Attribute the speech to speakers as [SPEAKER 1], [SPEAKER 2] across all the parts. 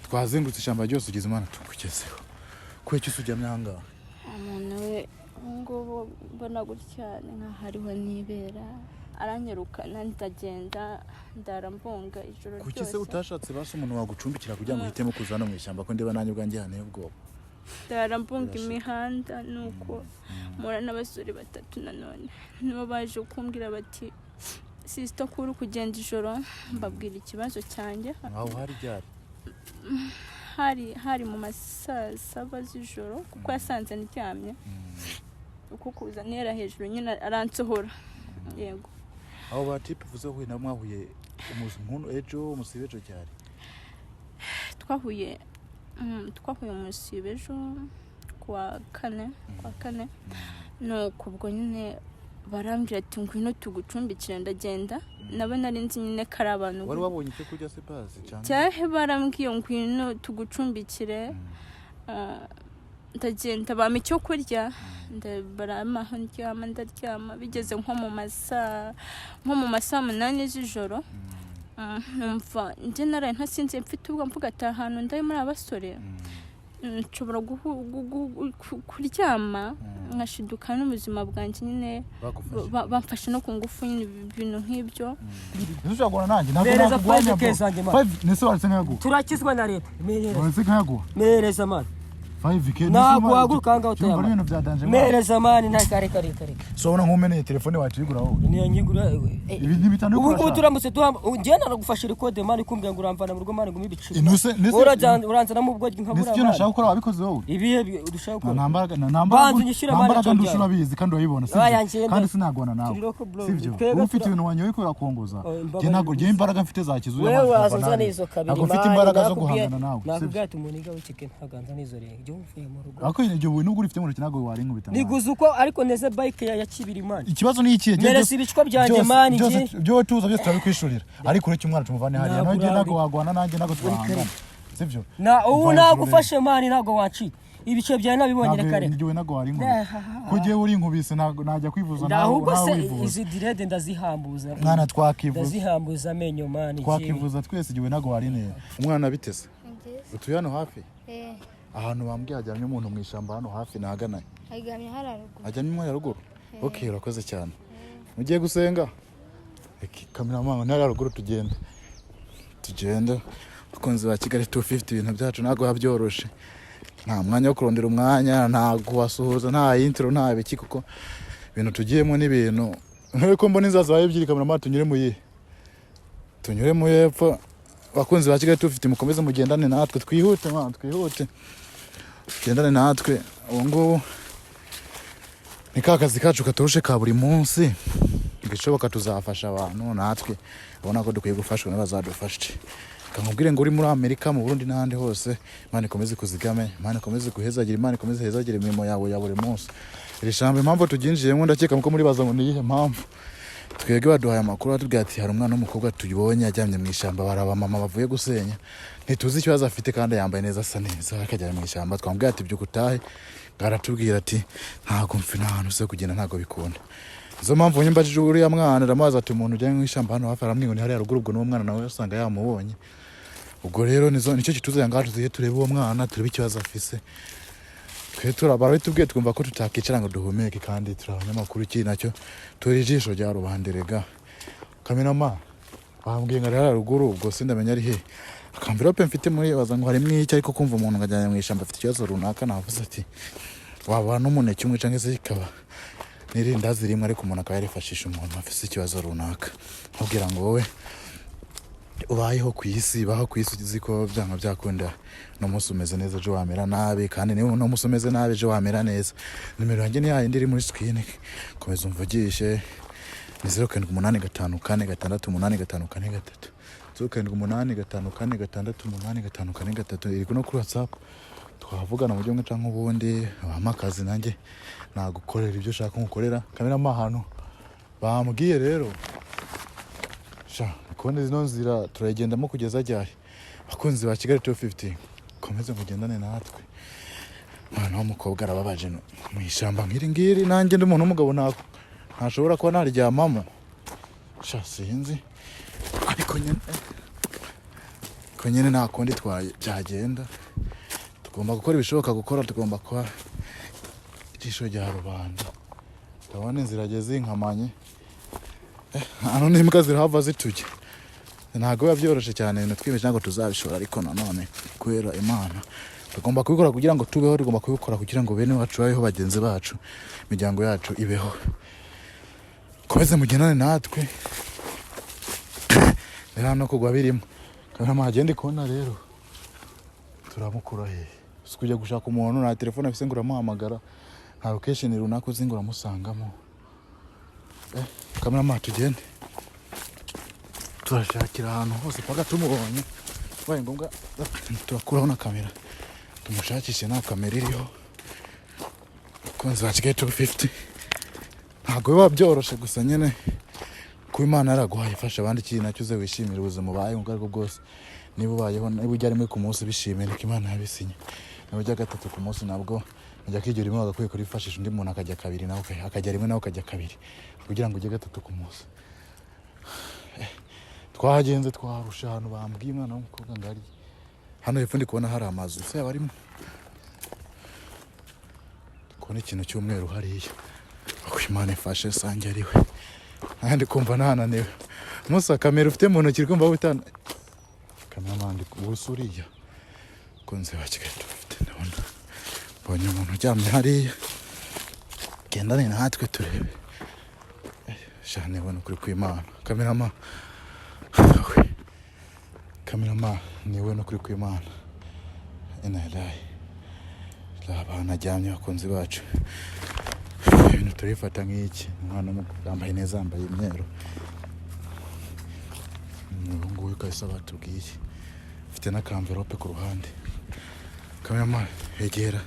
[SPEAKER 1] Twazengurutse ishyamba ryose, ugeze Imana tukugezeho. Kubera iki uryamye aha ngaha?
[SPEAKER 2] Umuntu we ubu ngubu mbona gutya ni nkaho hariho nibera, aranyirukana, ndagenda ndara mbunga ijoro
[SPEAKER 1] Kuki se
[SPEAKER 2] ryose.
[SPEAKER 1] utashatse basi umuntu wagucumbikira kugira ngo uhitemo kuza hano mu ishyamba, ko ndeba nanjye ubwanjye hanteye ubwoba?
[SPEAKER 2] Ndara mbunga
[SPEAKER 1] Birashika.
[SPEAKER 2] imihanda, nuko mpura n'abasore batatu nanone, nibo baje kumbwira bati: "Sister, ko uri kugenda ijoro?" Mbabwira ikibazo cyanjye.
[SPEAKER 1] Aho hari ryari?
[SPEAKER 2] Hari mu ma saa 7 z'ijoro, kuko yasanze ndyamye, uko kuza ntera hejuru nyine aransohora, yego.
[SPEAKER 1] Abo batipe uvuze huye nabo mwahuye umunsi nk'uno ejo, umusibe ejo cyari?
[SPEAKER 2] Twahuye umusibe ejo kuwa kane. Nuko ubwo nyine barambwira ati: "Ngwino tugucumbikire." Ndagenda, nabo nari nzi nyine ko ari abantu.
[SPEAKER 1] Wari wabonye icyo kurya se bazi cyangwa?
[SPEAKER 2] Cyahe, barambwiye: "Ngwino tugucumbikire." Ah, ndagenda, bampa icyo kurya, barampa aho ndyama, ndaryama. Bigeze nko mu masaa 8 z'ijoro, numva njye naraye ntasinziye, mfite ubwo mvuga ati: "Ahantu ndari muri aba basore, nshobora kuryama nkashiduka n'ubuzima bwanjye nyine
[SPEAKER 1] Bagufashe.
[SPEAKER 2] Bamfashe no ku ngufu nyine, ibintu nk'ibyo."
[SPEAKER 1] Ese ushobora guhana nanjye? Ntabwo
[SPEAKER 3] Mpereza
[SPEAKER 1] nakurwanya,
[SPEAKER 3] 5K
[SPEAKER 1] bro.
[SPEAKER 3] zanjye, man.
[SPEAKER 1] 5 nese waretse nkayaguha?
[SPEAKER 3] Turakizwa na leta. Mpereza.
[SPEAKER 1] Waretse nkayaguha?
[SPEAKER 3] Mpereza, man.
[SPEAKER 1] 5K?
[SPEAKER 3] Ntabwo wahaguruka aha ngaha
[SPEAKER 1] utayamara.
[SPEAKER 3] utayamara.
[SPEAKER 1] Ibintu bya danger, man.
[SPEAKER 3] Mpereza, man. Nta kare kare kare.
[SPEAKER 1] So ubona nk'umeneye telefone wacu uyigura wowe?
[SPEAKER 3] Niyo nyigura.
[SPEAKER 1] Ibi ni bitanu.
[SPEAKER 3] Ubu ngubu turamutse duhamba, njye naragufashe record, man, kumbwira ngo uramvana mu rugo, man, ngo ibiciro. Uranzanamo ubwo
[SPEAKER 1] Nese
[SPEAKER 3] nkabura.
[SPEAKER 1] icyo nashaka gukora wabikoze wowe?
[SPEAKER 3] Ibihe dushaka
[SPEAKER 1] Nta
[SPEAKER 3] gukora?
[SPEAKER 1] nta mbaraga, nta
[SPEAKER 3] Banza
[SPEAKER 1] mbaraga,
[SPEAKER 3] unyishyure,
[SPEAKER 1] nta
[SPEAKER 3] man,
[SPEAKER 1] mbaraga
[SPEAKER 3] icyo
[SPEAKER 1] ndusha,
[SPEAKER 3] njyana.
[SPEAKER 1] urabizi kandi urabibona, sibyo?
[SPEAKER 3] Oya, ngenda.
[SPEAKER 1] Kandi sinagwana nawe.
[SPEAKER 3] Turi local, bro.
[SPEAKER 1] Sibyo?
[SPEAKER 3] Twebwe
[SPEAKER 1] Uba ufite ibintu wanyoye kubera kongoza.
[SPEAKER 3] Oh, imbabazi
[SPEAKER 1] Njye ntabwo njye imbaraga mfite za kizuye.
[SPEAKER 3] Wewe
[SPEAKER 1] Amazi
[SPEAKER 3] waza
[SPEAKER 1] kuva
[SPEAKER 3] nzana
[SPEAKER 1] nabi.
[SPEAKER 3] izo kabiri.
[SPEAKER 1] Ntabwo mfite
[SPEAKER 3] Man,
[SPEAKER 1] imbaraga zo
[SPEAKER 3] nakubwiye.
[SPEAKER 1] guhangana nawe, sibyo?
[SPEAKER 3] Nakubwiye ati umuniga w'ikike ntaganza n'izo rero igihe mvuye mu rugo.
[SPEAKER 1] Ariko ibyo bintu nubwo urifite mu ntoki ntabwo warinkubita, man.
[SPEAKER 3] Niguze uko, ariko neze bike ya kibiri, man.
[SPEAKER 1] Ikibazo ni ikihe?
[SPEAKER 3] Mpereza ibicwa byanjye, man,
[SPEAKER 1] Byose
[SPEAKER 3] njye.
[SPEAKER 1] byo tuza, byose turabikwishurira, ariko ureke umwana tumuvane hariya.
[SPEAKER 3] Ntabwo
[SPEAKER 1] Nawe njye ntabwo
[SPEAKER 3] urari.
[SPEAKER 1] wagwana nanjye, ntabwo twahangana, sibyo?
[SPEAKER 3] Na ubu
[SPEAKER 1] Mva hejuru.
[SPEAKER 3] nagufashe, man, ntabwo wancika. Ibice byawe nabibonye.
[SPEAKER 1] Ntabwo
[SPEAKER 3] Reka reka.
[SPEAKER 1] njyewe ntabwo warinkubise, ko ugiye urinkubise ntabwo najya kwivuza nawe.
[SPEAKER 3] Ahubwo
[SPEAKER 1] Nawe
[SPEAKER 3] se
[SPEAKER 1] wivuza.
[SPEAKER 3] izi dread ndazihambuza.
[SPEAKER 1] Mwana, twakivuza.
[SPEAKER 3] Ndazihambuza amenyo, man, njyewe.
[SPEAKER 1] Twakivuza twese, igihe ntabwo warinera umwana bitese.
[SPEAKER 4] Ni byiza.
[SPEAKER 1] Utuye hano hafi?
[SPEAKER 4] Eh.
[SPEAKER 1] Ahantu bambwiye hajyamye umuntu mu ishyamba hano hafi nahagana?
[SPEAKER 4] Aryamye hariya ruguru.
[SPEAKER 1] Hajyamye umwana ruguru. Ok, urakoze cyane. Mugiye gusenga? Cameraman, ntari ruguru, tugende, tugende. Abakunzi ba Kigali 250, ibintu byacu ntabwo biba byoroshe. Nta mwanya wo kurondera umwanya, nta kuwasuhuza, nta intro, nta biki, kuko ibintu tugiyemo n'ibintu nk'uko mbona inzira zabaye ebyiri. Cameraman, tunyure mu yihe? Tunyure mu y'epfo. Abakunzi ba Kigali 250, mukomeze mugendane natwe, twihute, man, twihute, tugendane natwe. Ubu ngubu ni ka kazi kacu katoroshe ka buri munsi. Ibishoboka tuzafasha abantu, natwe ubona ko dukwiye gufashwa n'abazadufashe. Reka nkubwire ngo uri muri Amerika, mu Burundi n'ahandi hose, Imana ikomeze kuzigame, Imana ikomeze kuhezagire, Imana ikomeze ihezagire imirimo yawe ya buri munsi. Iri shyamba impamvu turyinjiyemo, ndakeka ko muribaza ngo ni iyihe mpamvu. Twebwe baduhaye amakuru, batubwira ati: "Hari umwana w'umukobwa tubonye aryamye mu ishyamba." Bari abamama bavuye gusenya, ntituzi ikibazo afite, kandi yambaye neza, asa neza, akajya mu ishyamba. Twamubwira ati: "Byuka utahe." Aratubwira ati: "Ntabwo mfi, nta hantu uze kugenda, ntabwo bikunda." Izo mpamvu nyine uriya mwana aramubaza ati: "Umuntu ujya mu ishyamba hano hafi?" Aramubwira ngo ni hariya ruguru. Ubwo n'uwo mwana nawe usanga yamubonye. Ubwo rero nicyo kituzanye ngaha, tuziye turebe uwo mwana, turebe ikibazo afise. Twe barabitubwiye, twumva ko tutakicara ngo duhumeke, kandi turi abanyamakuru. Iki nacyo turi ijisho rya rubanda rega. Cameraman, bambwiye ngo ari hariya ruguru, ubwo sindamenya ari he. Akamvirope mfite muri baza ngo harimo iki, ariko kumva umuntu ngo ajyanye mu ishyamba afite ikibazo runaka, navuze ati waba n'umuneke umwe cyangwa se ikaba n'irindazi rimwe, ariko umuntu akaba yarifashisha umuntu afite ikibazo runaka. Nkubwira ngo wowe ubayeho ku isi, baho ku isi uzi ko byanga byakunda uno munsi umeze neza, ejo wamera nabi, kandi niba uno munsi umeze nabi, ejo wamera neza. Nimero yanjye ni yayindi iri muri screen, komeza umvugishe. Ni 0785468543, 0785468543. Iri no kuri WhatsApp, twavugana mu buryo bumwe cyangwa ubundi. Wampa akazi nanjye nagukorera ibyo ushaka nkukorera. Cameraman, ahantu bambwiye rero sha ndi kubona zino nzira turayigendamo kugeza ryari? Abakunzi ba Kigali 250, komeze mugendane natwe. Umwana w'umukobwa arababaje mu ishyamba nk'iri ngiri. Nanjye ndi umuntu w'umugabo, ntashobora kuba naryamamo sha, sinzi. Ariko nyine ko Ko nyine nta kundi byagenda, tugomba gukora ibishoboka, gukora tugomba kuba ijisho rya rubanda. Ndabona inzira ageze inkamanye. Hano n'imbwa zirahava zitujya. Ntabwo biba byoroshye cyane, ibintu twiyemeje ntabwo tuzabishobora, ariko nanone kubera Imana tugomba kubikora kugira ngo tubeho, tugomba kubikora kugira ngo bene wacu babeho, bagenzi bacu, imiryango yacu ibeho. Komeze mugendane natwe rero, hano kugwa birimo. Kamera agenda kubona rero turamukura hehe? Si kujya gushaka umuntu, nta telefone afise ngo uramuhamagara, nta location runaka uzi ngo uramusangamo. Cameraman, tugende turashakira ahantu hose paka tumubonye. Bibaye ngombwa turakuraho na kamera tumushakishe, nta kamera iriho. Bakunzi ba Kigali 250, ntabwo biba byoroshe, gusa nyine kuba Imana yaraguhaye ifasha abandi, ikintu nacyo uze wishimire ubuzima ubayeho ubwo aribwo bwose. Niba ubayeho, niba ujya rimwe ku munsi, bishimire ko Imana yabisinye. Niba ujya gatatu ku munsi, nabwo ujya kwigira rimwe, wagakwiye kurifashisha undi muntu akajya kabiri, nawe akajya rimwe, nawe ukajya kabiri, kugira ngo ujye gatatu ku munsi. Twahagenze twarusha ahantu bambwiye umwana w'umukobwa ngo ari hano hepfo. Ndi kubona hari amazu se yaba arimo? Ndi kubona ikintu cy'umweru hariya. Aho Imana ifashe sange ari we. Ndi kumva nananiwe. Musa, kamera ufite mu ntoki uri kumva witana cameraman ubusa uriya kunze wa Kigali tufite. Ndabona mbonye umuntu uryamye hariya. Gendane natwe turebe. Shane ubona ukuri kw'Imana. Cameraman, cameraman, niwe n'ukuri kw'Imana. Inalayi abantu aryamye. Abakunzi bacu, ibintu turabifata nk'iki? Umwana yambaye neza, yambaye imyeru. Uyu nguyu kabisa batubwiye, afite n'akamverope ku ruhande. Cameraman, egera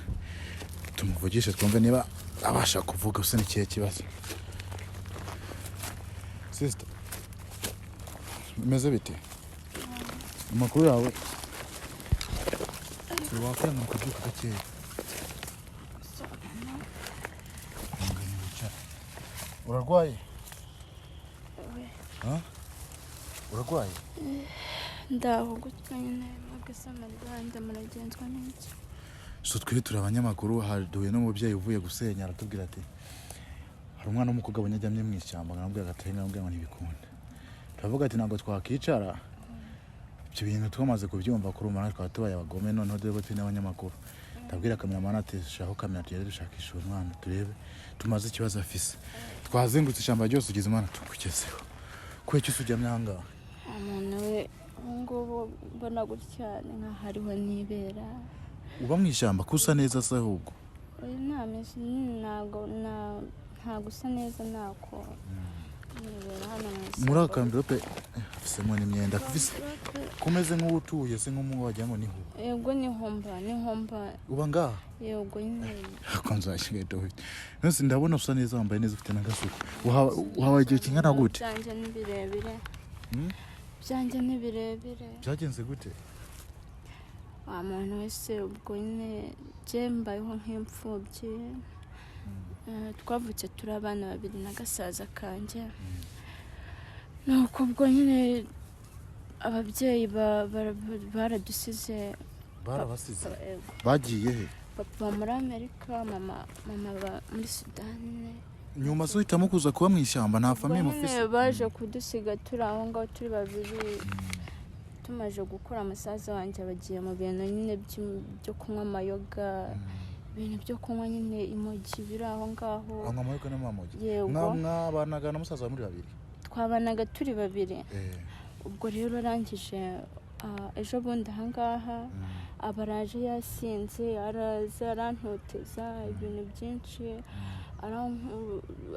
[SPEAKER 1] tumuvugishe twumve niba abasha kuvuga. Usa n'ikihe kibazo? Sister, bimeze bite? Amakuru yawe? Wakwanga kubyuka gakeya. Ihangane wicare. Urarwaye? Ha? Urarwaye?
[SPEAKER 2] Ndaho gutya nyine, mwebwe Rwanda muragenzwa n'iki?
[SPEAKER 1] So twe turi abanyamakuru, duhuye n'umubyeyi uvuye gusenya, aratubwira ati hari umwana w'umukobwa abonye aryamye mu ishyamba, nkamubwira ati nkamubwira ngo ntibikunda. Turavuga ati ntabwo twakwicara ibyo bintu twamaze kubyumva kuri ubu, twaba tubaye abagome. Noneho dore ko turi n'abanyamakuru, ndabwira cameraman ati shaka kamera tugende dushakisha uwo mwana, turebe tumaze ikibazo afise. Twazengurutse ishyamba ryose, ugize Imana tukugezeho. Kubera icyo uryamye aha ngaha?
[SPEAKER 2] Umuntu we, ubu ngubu mbona gutya ni nkaho hariho nibera.
[SPEAKER 1] Uba mu ishyamba ko usa neza se ahubwo?
[SPEAKER 2] Oya, nta mezi, ntabwo usa neza, ntako nibera hano mu ishyamba.
[SPEAKER 1] Muri aka kamvirope afisemo n'imyenda afise, kumeze nk'uwutuye se, nk'umu wagira ngo niho uba.
[SPEAKER 2] Yego, nihomba nihomba.
[SPEAKER 1] Uba ngaha?
[SPEAKER 2] Yego nyine.
[SPEAKER 1] Ko nzashyira nose, ndabona usa neza, wambaye neza, ufite n'agasuku. Uhabaye igihe kingana gute?
[SPEAKER 2] Byanjye ni birebire.
[SPEAKER 1] Hmm?
[SPEAKER 2] Byanjye ni birebire.
[SPEAKER 1] Byagenze gute?
[SPEAKER 2] Wa muntu wese, ubwo nyine njye mbayeho nk'imfubyi. Twavutse turi abana babiri na gasaza kanjye, nuko ubwo nyine ababyeyi baradusize.
[SPEAKER 1] Barabasize?
[SPEAKER 2] Yego.
[SPEAKER 1] Bagiye he?
[SPEAKER 2] Papa muri Amerika, mama muri Sudani.
[SPEAKER 1] Nyuma zo uhitamo kuza kuba mu ishyamba, nta
[SPEAKER 2] Ubwo
[SPEAKER 1] famille
[SPEAKER 2] nyine
[SPEAKER 1] mufise?
[SPEAKER 2] baje kudusiga turi aho ngaho turi babiri. Tumaze gukura, musaza wanjye bagiye mu bintu nyine byo kunywa amayoga, ibintu byo kunywa nyine imogi biri aho ngaho.
[SPEAKER 1] Anywa amayoga n'amamogi?
[SPEAKER 2] Yego.
[SPEAKER 1] Mwabanaga na musaza wawe muri babiri?
[SPEAKER 2] Twabanaga turi babiri. Ubwo rero arangije, ejo bundi ahangaha aba araje yasinze, araza arantoteza ibintu byinshi,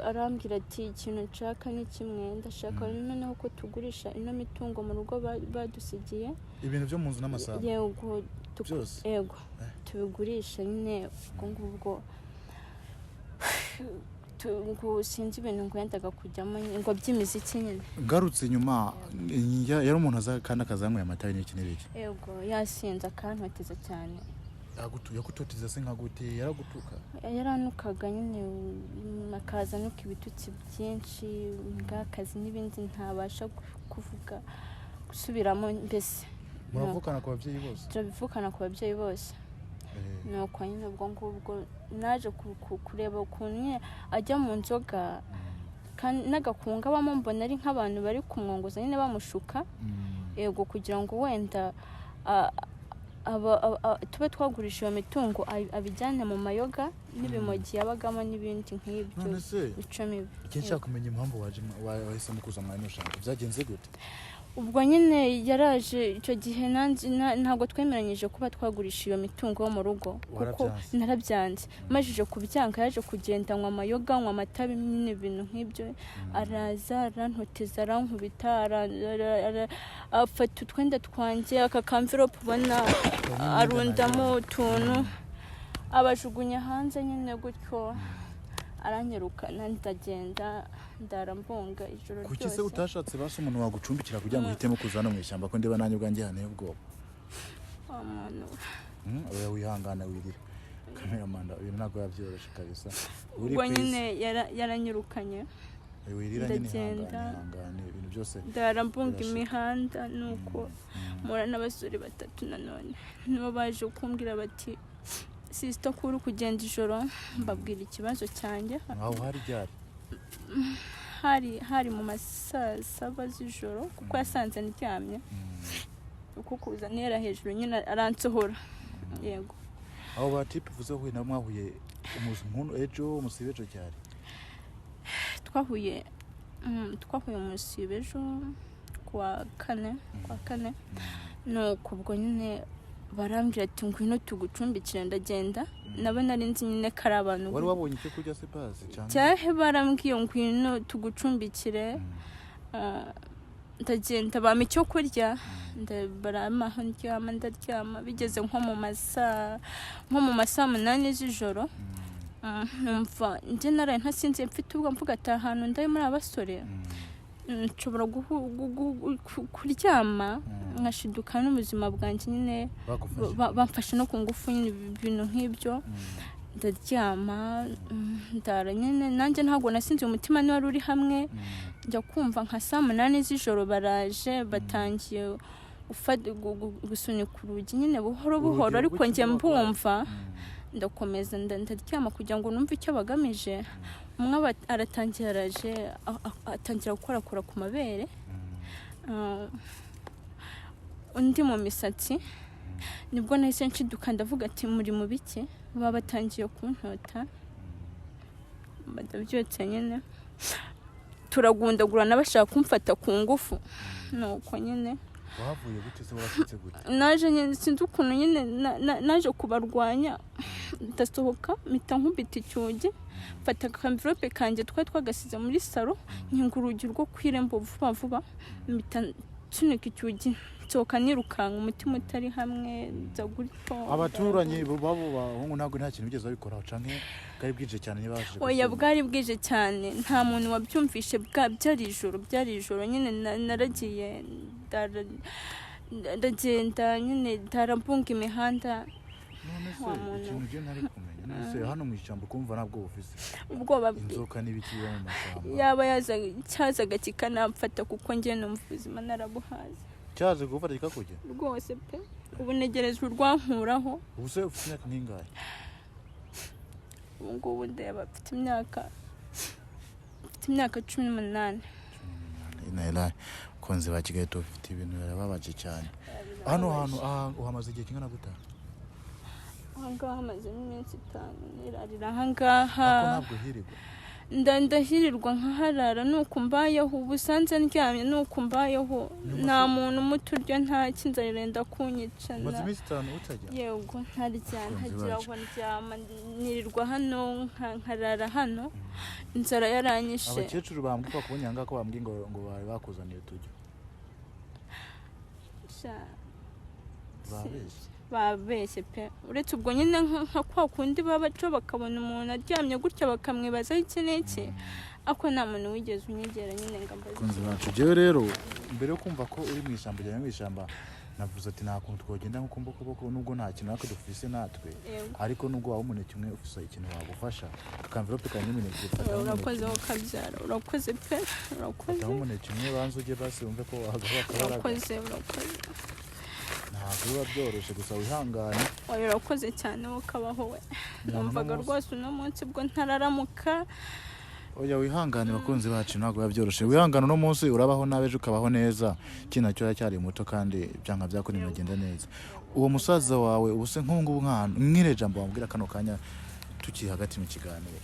[SPEAKER 2] arambwira ati ikintu nshaka ni kimwe, ndashaka noneho ko tugurisha ino mitungo mu rugo badusigiye.
[SPEAKER 1] Ibintu byo mu nzu n'amasambu?
[SPEAKER 2] Yego.
[SPEAKER 1] Byose?
[SPEAKER 2] Yego, tubigurisha nyine. Ubwo ngubwo ngo sinzi ibintu ngo yendaga kujyamo nyine, ngo by'imiziki nyine.
[SPEAKER 1] Ngarutse inyuma, yari umuntu aza kandi akazanyweye amata n'iki n'ibiki?
[SPEAKER 2] Yego, yasinze akantoteza cyane.
[SPEAKER 1] Yakutoteza se nka gute? Yaragutuka?
[SPEAKER 2] Yaranukaga nyine, akaza anuka ibitutsi byinshi, ngakazi n'ibindi ntabasha kuvuga, gusubiramo mbese.
[SPEAKER 1] Muravukana ku babyeyi bose?
[SPEAKER 2] Turabivukana ku babyeyi bose. Nuko nyine ubwo ngubwo naje kureba ukuntu nyine ajya mu nzoga kandi n'agakunga abamo, mbona ari nk'abantu bari kumwongoza nyine bamushuka. Yego, kugira ngo wenda tube twagurisha iyo mitungo abijyane mu mayoga n'ibimogi yabagamo n'ibindi nk'ibyo.
[SPEAKER 1] None se
[SPEAKER 2] Mico mibi.
[SPEAKER 1] Icyo nshaka kumenya, impamvu waje wahisemo kuza mwanya ushaka, byagenze gute?
[SPEAKER 2] Ubwo nyine yaraje icyo gihe, ntabwo twemeranyije kuba twagurisha iyo mitungo yo mu rugo kuko
[SPEAKER 1] Warabyanze?
[SPEAKER 2] Narabyanze. Majije kubyanga, yaje kugenda anywa amayoga, anywa amatabi nyine, ibintu nk'ibyo. Araza arantoteza, arankubita, afata utwenda twanjye, aka kamvirope ubona, arundamo utuntu, abajugunya hanze nyine gutyo, aranyirukana, ndagenda ndarambunga ijoro
[SPEAKER 1] Kuki se
[SPEAKER 2] ryose.
[SPEAKER 1] utashatse basi umuntu wagucumbikira kugira ngo uhitemo kuza hano mu ishyamba, ko ndeba nanjye ubwanjye hanteye ubwoba?
[SPEAKER 2] Wa muntu we.
[SPEAKER 1] Oya, wihangana, wirira kameramanda, ibintu ntabwo biba byoroshye kabisa uri
[SPEAKER 2] Ubwo
[SPEAKER 1] ku isi.
[SPEAKER 2] nyine yaranyirukanye.
[SPEAKER 1] Wirira nyine.
[SPEAKER 2] Ndagenda.
[SPEAKER 1] Ihangane, ihangane, ibintu byose
[SPEAKER 2] Ndarambunga
[SPEAKER 1] birashika.
[SPEAKER 2] imihanda, nuko mpura n'abasore batatu nanone, nibo baje kumbwira bati: "Sister, ko uri kugenda ijoro?" Mbabwira ikibazo cyanjye.
[SPEAKER 1] Aho hari ryari?
[SPEAKER 2] Hari mu ma saa saba z'ijoro, kuko yasanze ndyamye, uko kuza ntera hejuru nyine aransohora, yego.
[SPEAKER 1] Abo batipe uvuze huye nabo, mwahuye umunsi ejo, umusibe ejo cyari?
[SPEAKER 2] Twahuye umusibe ejo kuwa kane. Nuko ubwo nyine barambwira ati: "Ngwino tugucumbikire." Ndagenda, nabo nari nzi nyine ko ari abantu.
[SPEAKER 1] Wari wabonye icyo kurya se pasi cyangwa?
[SPEAKER 2] Cyahe, barambwiye: "Ngwino tugucumbikire." Ah, ndagenda, bampa icyo kurya, barampa aho ndyama, ndaryama. Bigeze nko mu masaa 8 z'ijoro, numva njye naraye ntasinziye, mfite ubwo mvuga ati: "Ahantu ndari muri abasore, nshobora kuryama nkashiduka n'ubuzima bwanjye nyine
[SPEAKER 1] Bagufashe?
[SPEAKER 2] Bamfashe no ku ngufu nyine, ibintu nk'ibyo." Ndaryama, ndara nyine, nanjye ntabwo nasinze, umutima niwari uri hamwe. Njya kumva nka saa 8 z'ijoro baraje, batangiye gusunika urugi nyine buhoro buhoro.
[SPEAKER 1] Urugi
[SPEAKER 2] Ariko njye
[SPEAKER 1] rw'icyumba?
[SPEAKER 2] mbumva, ndakomeza ndaryama kugira ngo numve icyo bagamije. Umwe aratangira, araje atangira gukorakora ku mabere, undi mu misatsi. Nibwo nahise nshiduka, ndavuga ati: "Muri mu biki?" Baba batangiye kuntota, badabyutse nyine, turagundagurana bashaka kumfata ku ngufu, nuko nyine.
[SPEAKER 1] Wahavuye gute se? Warasutse gute?
[SPEAKER 2] Naje nyine, sinzi ukuntu nyine naje kubarwanya, ndasohoka, mpita nkubita icyugi, mfata akamvirope kanjye twari twagasize muri salo, nkinga urugi rwo ku irembo vuba vuba, mpita nsunika icyugi, nsohoka nirukanka, umutima utari hamwe, nza gutyo.
[SPEAKER 1] Abaturanyi babo bahungu ntabwo nta kintu bigeze babikoraho, canke bwari bwije cyane ntibabashije
[SPEAKER 2] Oya.
[SPEAKER 1] kubyumva?
[SPEAKER 2] Bwari bwije cyane, nta muntu wabyumvishe, byari ijoro, byari ijoro nyine. Naragiye ndagenda nyine, ndarambunga imihanda.
[SPEAKER 1] None se
[SPEAKER 2] Wa muntu.
[SPEAKER 1] ikintu je ntari kumenya, none se hano mu ishyamba ukumva ntabwo bufise
[SPEAKER 2] Ubwoba
[SPEAKER 1] inzoka n'ibiki biba mu mashyamba?
[SPEAKER 2] Yaba yaza, cyazaga kikanamfata, kuko njye numva ubuzima narabuhaze.
[SPEAKER 1] Cyaje gufata kikakurya?
[SPEAKER 2] Rwose pe, ubu ntegereje urwankuraho.
[SPEAKER 1] Ubu se ufite imyaka nk'ingahe?
[SPEAKER 2] Ubu ngubu ndeba mfite imyaka 18.
[SPEAKER 1] Naila kunzi ba Kigali tufite, ibintu birababaje cyane. Hano hantu aha uhamaze igihe kingana gute?
[SPEAKER 2] Ahangaha hamazemo iminsi 5 nirarira ahangaha.
[SPEAKER 1] Ako ntabwo hirirwa?
[SPEAKER 2] Ndahirirwa nkaharara, nuko mbayeho. Ubu usanze ndyamye, nuko mbayeho. Nta muntu umuti urya, nta kinzara irenda kunyica.
[SPEAKER 1] Umaze iminsi 5 utajya?
[SPEAKER 2] Yego, ntarya,
[SPEAKER 1] Bakunzi
[SPEAKER 2] ntagira
[SPEAKER 1] bacu.
[SPEAKER 2] aho ndyama, nirirwa hano, nkarara hano, inzara yaranyishe.
[SPEAKER 1] Abakecuru bambwiye ko bakubonye ahangaha, ko bambwiye ngo bari bakuzaniye uturyo.
[SPEAKER 2] Sha,
[SPEAKER 1] Babeshye?
[SPEAKER 2] Babeshye pe. Uretse ubwo nyine nka kwa kundi baba baca bakabona umuntu aryamye gutya bakamwibazaho iki n'iki, ariko nta muntu wigeze unyegera nyine ngo ambaze.
[SPEAKER 1] Bakunzi bacu, jewe rero mbere yo kumva ko uri mu ishyamba, ujyanye mu ishyamba, navuze ati nta kuntu twagenda nko kumbokoboko, nubwo nta kintu natwe dufise natwe.
[SPEAKER 2] Yego.
[SPEAKER 1] Ariko nubwo waba umuneke umwe ufise ikintu wagufasha, akamvirope kanjye umuneke, fataho umuneke.
[SPEAKER 2] Urakoze wowe ukabyara, urakoze pe, urakoze.
[SPEAKER 1] Fataho umuneke umwe, banza ujye basi wumve ko wagaho akabaraga.
[SPEAKER 2] Urakoze, urakoze.
[SPEAKER 1] Ntabwo biba byoroshye, gusa wihangane.
[SPEAKER 2] Oya, urakoze cyane, wowe ukabaho we.
[SPEAKER 1] Uno
[SPEAKER 2] Numvaga
[SPEAKER 1] munsi-
[SPEAKER 2] rwose uno munsi bwo ntararamuka.
[SPEAKER 1] Oya, wihangane, bakunzi bacu, ntabwo biba byoroshye. Wihangane, uno munsi urabaho nabi, ejo ukabaho neza. Ikindi nacyo, uracyari muto kandi byanga byakora ibintu bigenda neza. Uwo musaza wawe ubu se nk'ubu ngubu, nk'ahantu nk'iri jambo wambwira kano kanya tukiri hagati mu kiganiro,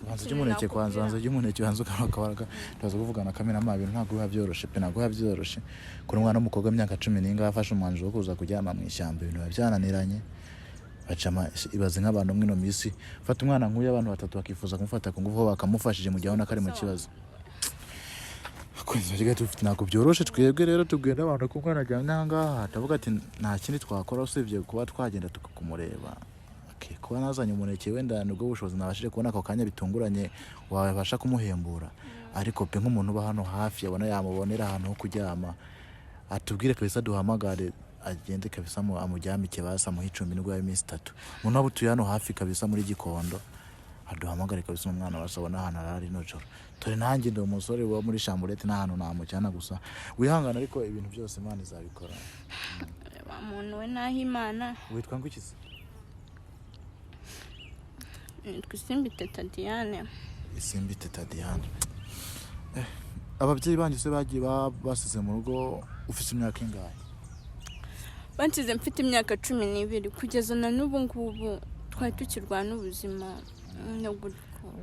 [SPEAKER 1] banza ujye umuneke kwanza, banza ujye umuneke, banza ukabaraga, turaza kuvugana. Cameraman, ibintu ntabwo biba byoroshye pe, ntabwo biba byoroshye kuri umwana w'umukobwa w'imyaka 10 n'ingahe afashe umwanzuro wo kuza kuryama mu ishyamba. Ibintu biba byananiranye, baca ibaze nk'abantu mw'ino minsi, fata umwana nk'uyu, abantu batatu bakifuza kumufata ku ngufu, bakamufashije mu gihe abona ko ari mu kibazo. Abakunzi ba Kigali 250, ntabwo byoroshe. Twebwe rero tubwira abantu ko umwana aryamye aha ngaha, tuvuga ati nta kindi twakora usibye kuba twagenda tukakumureba. Okay, kuba nazanye umuneke wenda nibwo bushobozi nabashije kubona ako kanya bitunguranye wabasha kumuhembura, ariko pe, nk'umuntu uba hano hafi yabona yamubonera ahantu ho kuryama, atubwire kabisa, duhamagare agende kabisa amuryamike basi, amuhe icumbi nibwo yaba iminsi 3. Umuntu waba utuye hano hafi kabisa muri Gikondo aduhamagare kabisa, umwana basi abona ahantu arara rino joro. Dore nanjye ndi umusore uba muri chambrette, nta hantu namujyana. Gusa wihangana, ariko ibintu byose Imana izabikora.
[SPEAKER 2] Wa muntu we, naho Imana.
[SPEAKER 1] Witwa ngo iki se?
[SPEAKER 2] Nitwa Isimbi Teta Diane.
[SPEAKER 1] Isimbi Teta Diane. Ababyeyi banyu se bagiye basize mu rugo ufite imyaka ingahe?
[SPEAKER 2] Bansize mfite imyaka 12, kugeza na n'ubu ngubu twari tukirwana ubuzima nubwo.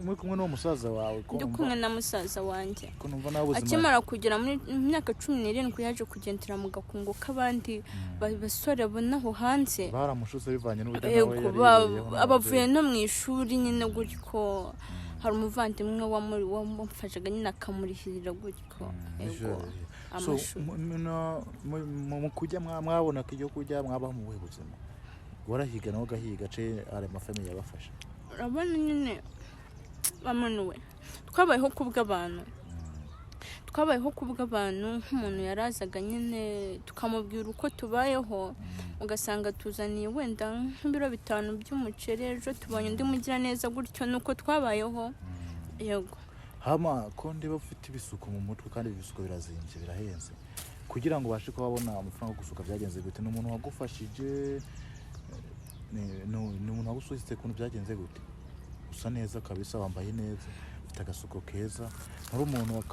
[SPEAKER 1] Muri kumwe n'uwo musaza wawe ko
[SPEAKER 2] Ndi
[SPEAKER 1] numva-
[SPEAKER 2] kumwe na musaza wanjye.
[SPEAKER 1] Ko numva nawe ubuzima
[SPEAKER 2] Akimara kugera muri mu myaka 17 yaje kugendera mu gakungu k'abandi basore abona aho hanze.
[SPEAKER 1] Baramushutse bivanye n'uburyo nawe
[SPEAKER 2] Yego,
[SPEAKER 1] yari yibereyeho
[SPEAKER 2] abavuye
[SPEAKER 1] n'ababyeyi.
[SPEAKER 2] no mu ishuri nyine gutyo, hari umuvandimwe wamufashaga nyine akamurihirira gutyo. Yego,
[SPEAKER 1] So,
[SPEAKER 2] amashuri.
[SPEAKER 1] Mu kurya mwabonaga ibyo kurya? Mwabaho mu buhe buzima? Warahiga nawe ugahiga ce hari amafamille yabafasha?
[SPEAKER 2] Urabona nyine bamanuwe, twabayeho kubw'abantu, twabayeho kubw'abantu. Nk'umuntu yarazaga nyine tukamubwira uko tubayeho, ugasanga tuzaniye wenda nk'ibiro 5 by'umuceri, ejo tubonye undi mugiraneza gutyo, nuko twabayeho, yego.
[SPEAKER 1] Hama ko ndiba ufite ibisuko mu mutwe, kandi ibi bisuko birazimbye, birahenze, kugira ngo ubashe kuba wabona amafaranga yo gusuka byagenze gute? Ni umuntu wagufashije? Ni umuntu wagusutse? Ukuntu byagenze gute? Usa neza kabisa, wambaye neza, ufite agasuko keza, nturi umuntu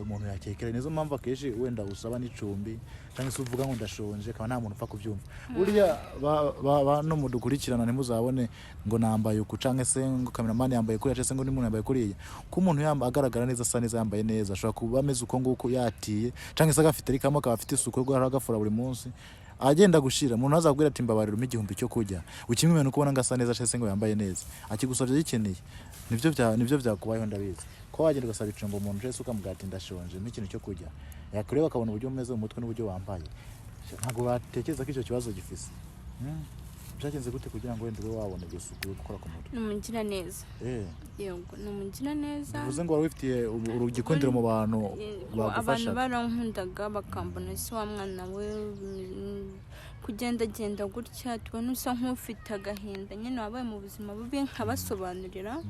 [SPEAKER 1] umuntu yakekera. Nizo mpamvu akenshi wenda usaba n'icumbi cyangwa se uvuga ngo ndashonje, akaba nta muntu upfa kubyumva. Burya no mudukurikirana, ntimuzabone ngo nambaye uku cyangwa se ngo cameraman yambaye kuriya cyangwa se ngo undi muntu yambaye kuriya. Ko umuntu agaragara neza, asa neza, yambaye neza, ashobora kuba ameze uko nguko yatiye cyangwa se agafite rikamo, akaba afite isuku yo guhora agafura buri munsi, agenda gushira. Umuntu azakubwira ati mbabarira umpe 1000 cyo kurya, ukimwe nuko ubona ngo asa neza cyangwa se ngo yambaye neza, akigusabye agikeneye. Nibyo byakubayeho, ndabizi ko wagenda ugasaba icumbi umuntu cyangwa se ukamubwira ati ndashonje, mpa ikintu cyo kurya, yakureba akabona uburyo umeze mu mutwe n'uburyo wambaye, ntabwo batekereza ko icyo kibazo gifise. Byagenze gute kugira ngo wenda ube wabona iryo suku yo gukora ku mutwe?
[SPEAKER 2] Ni umugiraneza. Yego, ni umugiraneza.
[SPEAKER 1] Bivuze ngo wari wifitiye igikundiro mu bantu
[SPEAKER 2] Yego, abantu
[SPEAKER 1] bagufashaga?
[SPEAKER 2] Barankundaga, bakambona ese wa mwana we, kugendagenda gutya tubona usa nk'ufite agahinda nyine, wabaye mu buzima bubi, nkabasobanurira.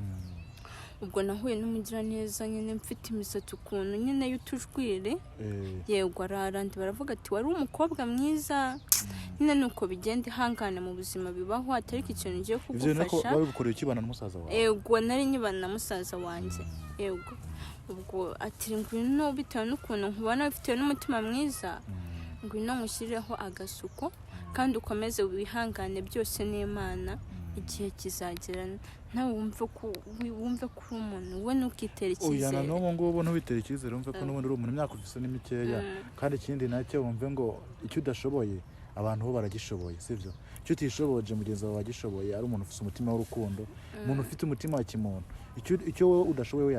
[SPEAKER 2] Ubwo nahuye n'umugiraneza nyine mfite imisatsi ukuntu nyine y'utujwiri. Yego, ararandi baravuga ati wari umukobwa mwiza nyine, nuko bigenda, ihangane mu buzima bibaho, atariko ikintu ngiye
[SPEAKER 1] Ibyo bintu ko
[SPEAKER 2] kugufasha.
[SPEAKER 1] Babigukoreye ukibana na musaza wawe?
[SPEAKER 2] Yego, nari nyibana na musaza wanjye, yego. Ubwo ati ngwino, bitewe n'ukuntu nkubona bitewe n'umutima mwiza, ngwino nkushyirireho agasuko kandi ukomeze wihangane, byose n'Imana, igihe kizagera nawe wumve ko uri umuntu, we ntukitere
[SPEAKER 1] Oya, na
[SPEAKER 2] icyizere.
[SPEAKER 1] n'ubu ngubu ntubitere icyizere, wumve ko n'ubundi uri umuntu, imyaka ufise ni mikeya. Kandi ikindi nacyo, wumve ngo icyo udashoboye abantu bo baragishoboye, sibyo? Icyo utishoboje mugenzi wawe wagishoboye, ari umuntu ufite umutima w'urukundo, umuntu ufite umutima wa kimuntu, icyo wowe udashoboye we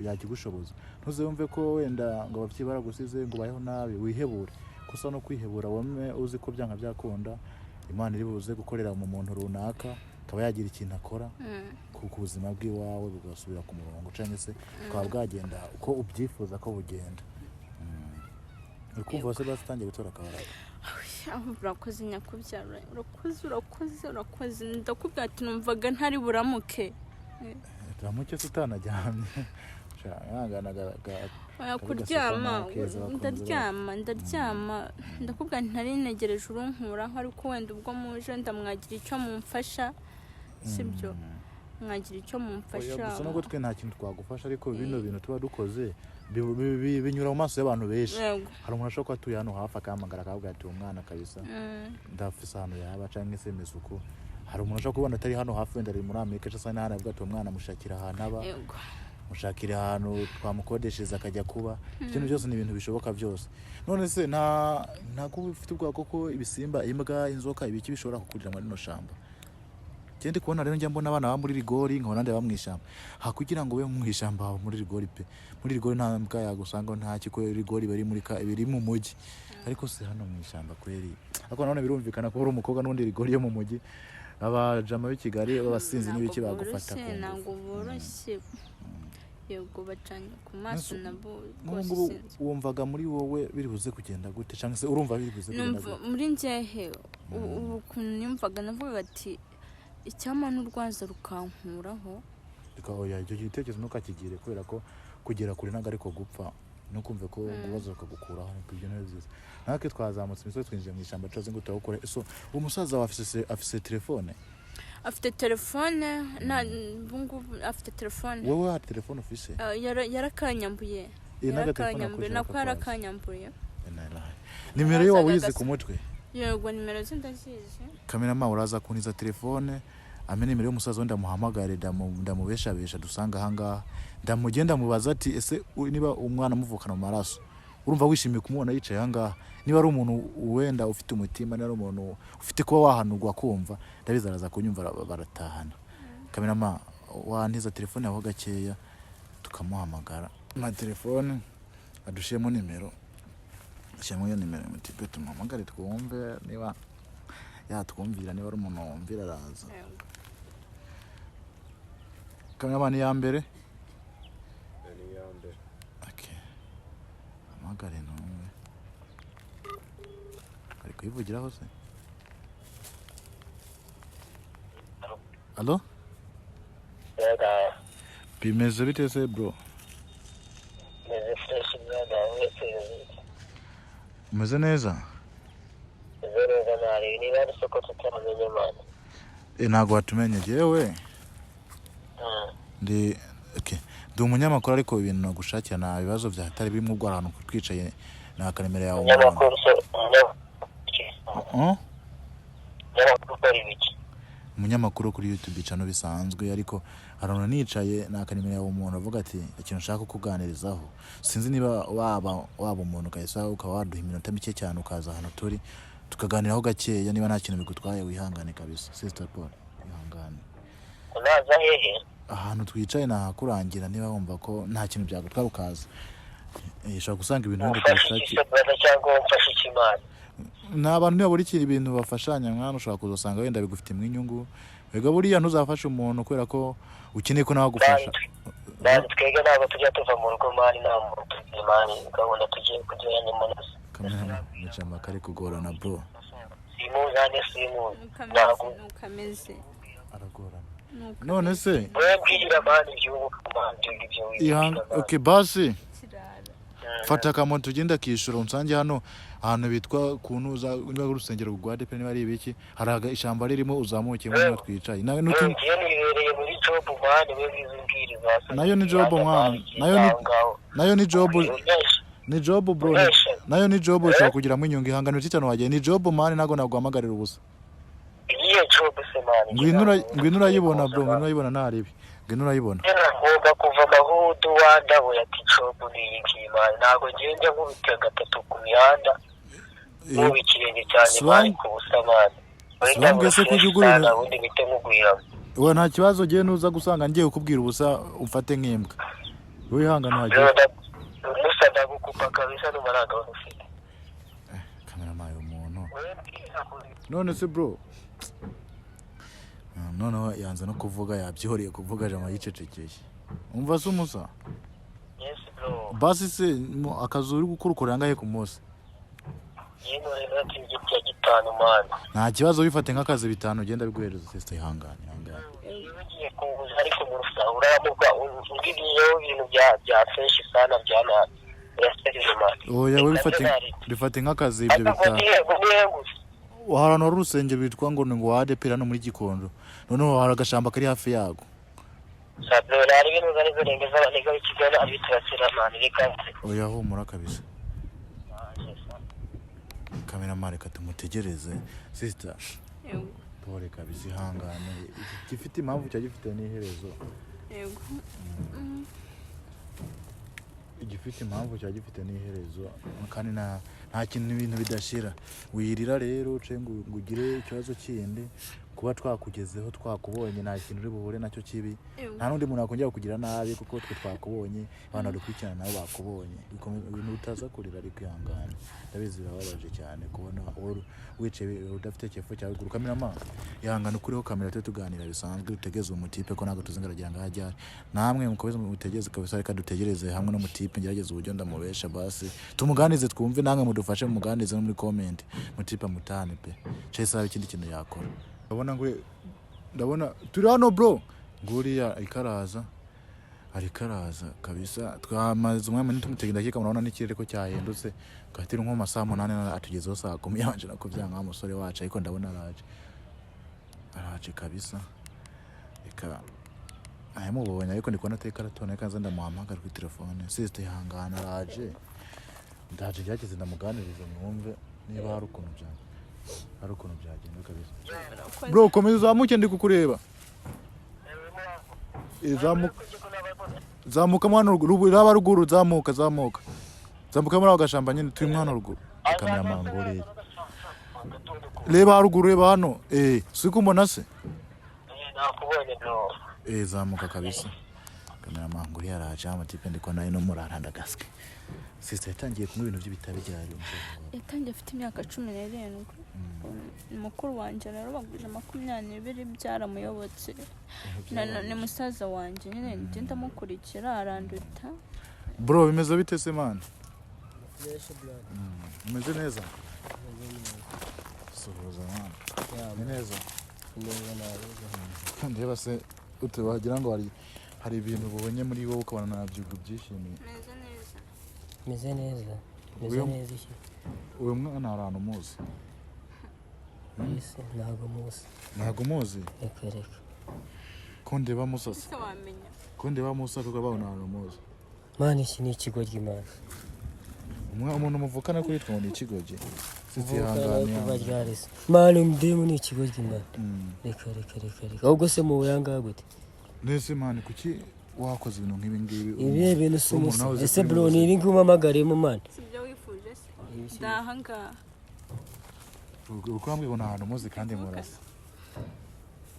[SPEAKER 1] yakigushoboza. Ntuze wumve ko wenda ngo ababyeyi baragusize ngo ubayeho nabi wihebure, gusa no kwihebura wame uzi ko byanga byakunda Imana iri buze gukorera mu muntu runaka, akaba yagira ikintu akora ku buzima bw'iwawe, bugasubira ku murongo cyangwa se bukaba bwagenda uko ubyifuza ko bugenda. Uri kumva se basi utangiye gutora akabaraga?
[SPEAKER 2] Aho urakoze nyakubyara, urakoze, urakoze, urakoze. Ndakubwira ati numvaga ntari buramuke.
[SPEAKER 1] Turamuke se utanajyamye? Sha, ihangana.
[SPEAKER 2] Oya,
[SPEAKER 1] Kabi
[SPEAKER 2] kuryama
[SPEAKER 1] gaseka keza bakunze.
[SPEAKER 2] Ndaryama, ndaryama, ndakubwira nti nari ntegereje urunkuraho, ariko wenda ubwo muje ndamwagira icyo mumfasha, sibyo? Mwagira icyo
[SPEAKER 1] Oya,
[SPEAKER 2] mumfasha.
[SPEAKER 1] Gusa nubwo twe nta kintu twagufasha, ariko bino bintu tuba dukoze binyura mu maso y'abantu benshi. Hari umuntu ashobora kuba atuye hano hafi, akahamagara akavuga ati: "Umwana kabisa ndafise ahantu yaba," cyangwa se meze uku. Hari umuntu ashobora kubona atari hano hafi, wenda ari muri Amerika cyangwa se n'ahandi, avuga ati: "Umwana mushakira ahantu aba, mushakira ahantu twamukodeshereza akajya kuba." Ibintu byose ni ibintu bishoboka byose. None se nta kuba ufite ubwoba ko ibisimba, imbwa, inzoka, ibiki bishobora kukurira muri rino shamba? Njye ndi kubona rero, njya mbona abana baba muri rigori, nkabona abandi baba mu ishyamba. Ha kugira ngo ube mu ishyamba, haba muri rigori pe. Muri rigori nta mbwa yagusanga, nta kiko, rigori bari muri ka biri mu mujyi. Ariko si hano mu ishyamba kweri. Ariko nanone birumvikana ko uri umukobwa, n'ubundi rigori yo mu mujyi, abajama b'i Kigali b'abasinzi n'ibiki
[SPEAKER 2] Ntabwo
[SPEAKER 1] bagufata ku
[SPEAKER 2] boroshye,
[SPEAKER 1] ngufu.
[SPEAKER 2] Ntabwo boroshye. Yego, bacanye ku maso nabo
[SPEAKER 1] Nk'ubu
[SPEAKER 2] rwose.
[SPEAKER 1] ngubu
[SPEAKER 2] Sinzi.
[SPEAKER 1] Wumvaga muri wowe biri buze kugenda gute, cyangwa se urumva biri buze kugenda
[SPEAKER 2] Numva
[SPEAKER 1] gute?
[SPEAKER 2] muri njyehe ubu ukuntu numvaga, navugaga ati icyampa n'urwaza rukankuraho.
[SPEAKER 1] Reka, oya, icyo gitekerezo ntukakigire, kubera ko kugera kure ntabwo ariko gupfa. Ntukumve ko ubazo bakagukuraho, ariko ibyo ni byiza. Natwe twazamutse imisozi, twinjiye mu ishyamba, turazi ngo turawukore. So uwo musaza wawe afise telefone?
[SPEAKER 2] Afite telefone na ubu ngubu afite telefone.
[SPEAKER 1] Wowe hari telefone ufise?
[SPEAKER 2] Ah, yarakanyambuye.
[SPEAKER 1] Eh, n'agatelefone
[SPEAKER 2] Yarakanyambuye
[SPEAKER 1] akoresha
[SPEAKER 2] nako.
[SPEAKER 1] bakakwaza.
[SPEAKER 2] Yarakanyambuye.
[SPEAKER 1] Nimero ye waba uyizi
[SPEAKER 2] Yazaga
[SPEAKER 1] ku mutwe?
[SPEAKER 2] Yego, nimero ze ndazizi.
[SPEAKER 1] Cameraman, uraza kuntiza telefone, ampe nimero y'umusaza we, ndamuhamagare, ndamubeshabesha dusanga ahangaha, ndamugenda ndamubaza ati: "Ese niba umwana amuvukana mu maraso, urumva wishimiye kumubona yicaye ahangaha?" Niba ari umuntu wenda ufite umutima, niba ari umuntu ufite kuba wahanurwa kumva, ndabizi araza kunyumva, baratahana. Cameraman, wantiza telefone yaho gakeya tukamuhamagara? Ma telefone adushiremo nimero, shyiramo iyo nimero mutipe, tumuhamagare twumve niba yatwumvira. Niba ari umuntu wumvira, araza.
[SPEAKER 2] Yego.
[SPEAKER 1] Cameraman, ya mbere.
[SPEAKER 4] Ni iya mbere.
[SPEAKER 1] Okay. Hamagare numve ari kuyivugiraho se. Allo?
[SPEAKER 5] Brother,
[SPEAKER 1] Bimeze bite se, bro?
[SPEAKER 5] meze fresh brother, uretse
[SPEAKER 1] Umeze neza?
[SPEAKER 5] meze neza, ntari niba ari soko tutaramenye man.
[SPEAKER 1] E, ntabwo watumenye jewe. Ndi, okay, ndi umunyamakuru, ariko ibintu nagushakira nta bibazo byahatari birimo. Ubwo ahantu twicaye ni akaremera yawe umuntu.
[SPEAKER 5] Umunyamakuru se, umunyamakuru?
[SPEAKER 1] Huh?
[SPEAKER 5] Umunyamakuru ukora ibiki?
[SPEAKER 1] Umunyamakuru kuri YouTube channel bisanzwe, ariko hari umuntu nicaye ni akanimero yawe, umuntu avuga ati ikintu nshaka kukuganirizaho. Sinzi niba waba umuntu ukahise ukaba waduha iminota mike cyane, ukaza ahantu turi tukaganiraho gakeya, niba nta kintu bigutwaye. Wihangane kabisa, Sister Paul, wihangane.
[SPEAKER 5] Unaza hehe?
[SPEAKER 1] Ahantu twicaye nahakurangira, niba wumva ko nta kintu byagutwara ukaza. Ushobora gusanga ibintu wenda
[SPEAKER 5] Umfashe iki
[SPEAKER 1] tubishake.
[SPEAKER 5] se brother, cyangwa umfashe iki man?
[SPEAKER 1] Ni abantu nibabura ikintu, ibintu bafashanya mwana, ushobora kuzasanga wenda bigufitemo inyungu. Ega buriya ntuzafasha umuntu kubera ko ukeneye ko nawe agufasha.
[SPEAKER 5] Man, twebwe ntabwo tujya tuva mu rugo man, nta muntu tugiye man, gahunda tugiye kugera nyuma.
[SPEAKER 1] Kamera mucamaka ari kugorana, bro.
[SPEAKER 5] Simuzane, simuzi.
[SPEAKER 2] Nuko
[SPEAKER 5] Ntabwo
[SPEAKER 2] ameze, nuko ameze.
[SPEAKER 1] Aragorana.
[SPEAKER 2] Nuko
[SPEAKER 1] None se
[SPEAKER 5] wowe mbwira man, iby'ubu man, ibyo ngibyo
[SPEAKER 1] ihanga
[SPEAKER 5] wibwira man.
[SPEAKER 1] Okay, basi
[SPEAKER 2] kirara.
[SPEAKER 1] Fata akamoto ugenda akishyura, unsange hano ahantu bitwa ku ntuza, niba ari urusengero rwa ADEPR, niba ari ibiki, hari ishyamba ririmo, uzamukemo niho twicaye.
[SPEAKER 5] Ngiye nibereye muri job man, we wizimbwiriza.
[SPEAKER 1] Nayo ni job, mwana. Nayo ni job, ni job, bro. Nayo ni job, ushobora kugiramo inyungu. Ihangane cyane, wagiye ni job man, ntabwo naguhamagarira ubusa.
[SPEAKER 5] Iyihe job se man?
[SPEAKER 1] Ngwino urayibona, bro, ngwino urayibona, nta ribi, ngwino urayibona.
[SPEAKER 5] Ngomba kuva amahudu wandabuye ati job ni iyi ngiyi man, ntabwo ngenda nkubita gatatu ku mihanda nkuba ikirenge cyane man ku busa man.
[SPEAKER 1] Swang se kujya ugura
[SPEAKER 5] Ubundi mpite nkugwiramo.
[SPEAKER 1] We, nta kibazo, ugiye nuza gusanga ngiye kukubwira ubusa, umfate nk'imbwa. Wihangane uhagere.
[SPEAKER 5] Musa, ndagukupa kabisa, numva nta gahunda ufite.
[SPEAKER 1] Cameraman, uyu muntu.
[SPEAKER 5] Wowe mbwira
[SPEAKER 1] None se bro, noneho yanze no kuvuga, yabyihoreye kuvuga, jama yicecekeye. Umva se umusa.
[SPEAKER 5] Yes bro.
[SPEAKER 1] Basi se akazi uri gukora ukorera angahe ku munsi?
[SPEAKER 5] Yino rero ati igiti ya 5 man.
[SPEAKER 1] Nta kibazo, wifate nk'akazi 5, ugenda biguhereza. Sister, ihangane, ihangane.
[SPEAKER 5] Iyo ugiye kunguza ariko mu rusahura uramuga umbwiriyeho ibintu bya fresh sana bya nabi. Biraseriye man.
[SPEAKER 1] Oya, we bifate nk'akazi ibyo
[SPEAKER 5] Ariko ngo
[SPEAKER 1] bitaha.
[SPEAKER 5] nihe, ngo nihe gusa?
[SPEAKER 1] Hari ahantu hari urusengero rwitwa ngo ni ngo ADEPR hano muri Gikondo, noneho hari agashamba kari hafi yago.
[SPEAKER 5] Sabro, hari ibintu zari zirengeza abaniga b'i Kigali ari biturasira man, reka nze.
[SPEAKER 1] Oya, humura kabisa. Kameramani, reka tumutegereze. Sister,
[SPEAKER 2] Yego.
[SPEAKER 1] pole kabisa, ihangane. Gifite impamvu cya gifite n'iherezo.
[SPEAKER 2] Yego.
[SPEAKER 1] Igifite impamvu cya gifite n'iherezo, kandi nta kintu, ibintu bidashira. Wirira rero uce ngo ugire ikibazo kindi. Kuba twakugezeho, twakubonye, nta kintu uri buhure nacyo kibi. Nta n'undi muntu wakongera kugira nabi, kuko twe twakubonye, abantu badukurikirana nabo bakubonye. Ibintu utaza kurira, ariko ihangane, ndabizi birababaje cyane kubona wowe wicaye udafite cyepfo cya ruguru. Kameramani, ihangane, ukuriho kamera, tujye tuganira bisanzwe, utegeze umutipe ko ntabwo tuzi ngo aragira ngo aho ajyane. Namwe mukomeze mutegeze kabisa. Reka dutegereze hamwe n'umutipe, ngerageze uburyo ndamubesha, basi tumuganize twumve. Namwe mudufashe mumuganize no muri comment, mutipe amutahane pe. Chase sabe ikindi kintu yakora. Ndabona ngo ndabona turi hano bro, nguriya ariko araza, ariko araza kabisa. Twamaze umwanya munini tumutega, ndakeka murabona n'ikirere ko cyahindutse. Twari nko mu masaha 8, atugezeho saa 10. Yabanje no kubyanga wa musore wacu, ariko ndabona araje, araje kabisa. Reka nayamubonye, ariko ndi kubona ateka aratona. Reka nze ndamuhamagara kuri telefone. Sister, ihangane, araje, ndaje, gerageze ndamuganirize mwumve niba hari ukuntu byagenda kabisa. Bro, komeza uzamuke, ndi kukureba. Zamuka, zamuka mwana, ruguru, raba ruguru, zamuka, zamuka, zamuka muri ako gashamba nyine turi mwana ruguru. Kameramani, nguriye, reba haruguru, reba hano. Si kumbona se?
[SPEAKER 5] Nakubonye bro.
[SPEAKER 1] Zamuka kabisa. Kameramani, nguriye araje amatipe, ndi kubona ino murara ndagaske. Sister, yatangiye kunywa ibintu by'ibitabi byari umusaza wawe?
[SPEAKER 2] Yatangiye afite imyaka 17. Mukuru wanjye rero baguje 20, byaramuyobotse. Ni musaza wanjye nyine, njye ndamukurikira, aranduta.
[SPEAKER 1] Bro, bimeze bite se man? Umeze neza? Suhuza man, ni neza. Ndeba se ute, wagira ngo hari ibintu ubonye muri wowe ukabona nabyo byishimiye.
[SPEAKER 2] Meze neza.
[SPEAKER 3] Meze neza, meze neza iki?
[SPEAKER 1] Uyu mwana hari ahantu umuzi?
[SPEAKER 3] Ese ntabwo muzi.
[SPEAKER 1] Ntabwo umuzi?
[SPEAKER 3] Reka reka.
[SPEAKER 1] Ko ndeba musasa?
[SPEAKER 2] Ese wamenya?
[SPEAKER 1] Ko ndeba musa kuko babona ahantu umuzi.
[SPEAKER 3] Man, iki ni ikigo ry'Imana.
[SPEAKER 1] Umuntu muvukana kuri yitwa ngo ni ikigogi.
[SPEAKER 3] Mvukana
[SPEAKER 1] Ihangane.
[SPEAKER 3] kuva ryarese man, umudemu ni ikigo ry'Imana. Reka reka reka reka, ahubwo se mu yangaha gute?
[SPEAKER 1] Nese man, kuki wakoze ibintu nk'ibi ngibi?
[SPEAKER 3] Ibihe bintu si
[SPEAKER 1] Umuntu
[SPEAKER 3] umusa
[SPEAKER 1] nawe uzi
[SPEAKER 3] ese
[SPEAKER 1] kuri
[SPEAKER 3] bro,
[SPEAKER 1] muzi.
[SPEAKER 3] ni ibi ngibi umpamagariyemo man?
[SPEAKER 2] Si ibyo wifuje se? Ndahangaha.
[SPEAKER 1] Uko wambwiye ngo ni ahantu umuzi kandi murasa.